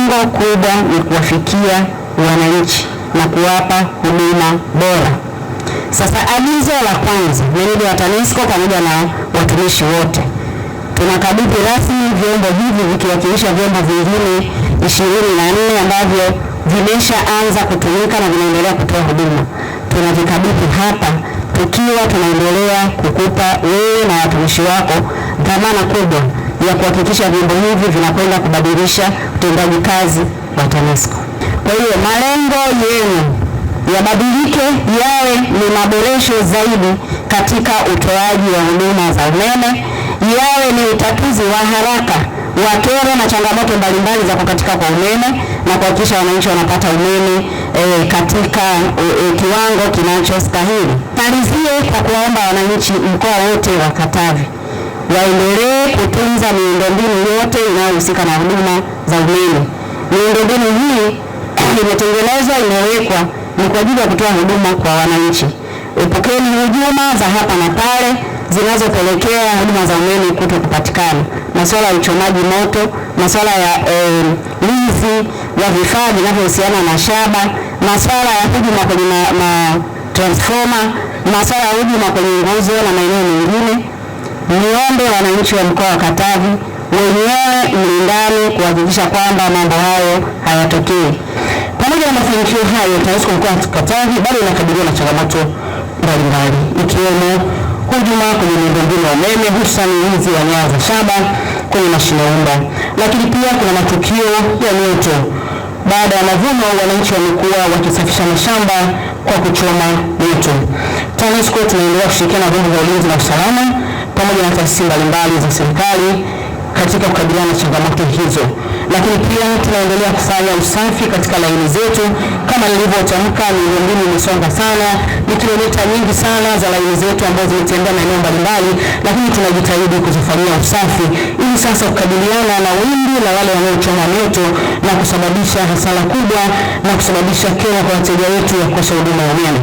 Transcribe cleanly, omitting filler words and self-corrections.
Lengo kubwa ni kuwafikia wananchi na kuwapa huduma bora. Sasa agizo la kwanza, meneja wa TANESCO pamoja na watumishi wote, tunakabidhi rasmi vyombo hivi vikiwakilisha vyombo vingine 24 ambavyo vimeshaanza kutumika na vinaendelea kutoa huduma. Tunavikabidhi hapa tukiwa tunaendelea kukupa wewe na watumishi wako dhamana kubwa ya kuhakikisha vyombo hivi vinakwenda kubadilisha utendaji kazi wa TANESCO. Kwa hiyo malengo yenu yabadilike yawe ni maboresho zaidi katika utoaji wa huduma za umeme, yawe ni utatuzi wa haraka wa kero na changamoto mbalimbali za kukatika kwa umeme na kuhakikisha wananchi wanapata umeme katika kiwango kinachostahili. Malizie kwa kuwaomba wananchi mkoa wote wa Katavi waendelee kutunza miundombinu yote inayohusika na huduma za umeme. Miundombinu hii imetengenezwa, imewekwa ni kwa ajili ya kutoa huduma kwa wananchi. Epukeni hujuma za hapa na pale zinazopelekea huduma za umeme kuto kupatikana, masuala ya uchomaji moto, masuala ya wizi wa vifaa vinavyohusiana na shaba, masuala ya hujuma kwenye ma transformer, masuala ya hujuma kwenye nguzo na maeneo mengine. Niombe wananchi wa mkoa wa Katavi wenyewe mlindane kuhakikisha kwamba mambo hayo hayatokei. Pamoja na mafanikio hayo, TANESCO mkoa wa Katavi bado inakabiliwa na changamoto mbalimbali ikiwemo hujuma kwenye miundombinu ya umeme, hususan wizi wa nyaya za shaba kwenye mashine umba, lakini pia kuna matukio ya mioto. Baada ya mavuno, wananchi wamekuwa wakisafisha mashamba kwa kuchoma moto. TANESCO tunaendelea kushirikiana na vyombo vya ulinzi na usalama pamoja na taasisi mbalimbali za serikali katika kukabiliana na changamoto hizo, lakini pia tunaendelea kufanya usafi katika laini zetu. Kama nilivyotamka, miundombinu imesonga sana, ni kilomita nyingi sana za laini zetu ambazo zimetembea maeneo mbalimbali, lakini tunajitahidi kuzifanyia usafi ili sasa kukabiliana na wimbi la wale wanaochoma moto na kusababisha hasara kubwa na kusababisha kero kwa wateja wetu ya kukosa huduma ya umeme.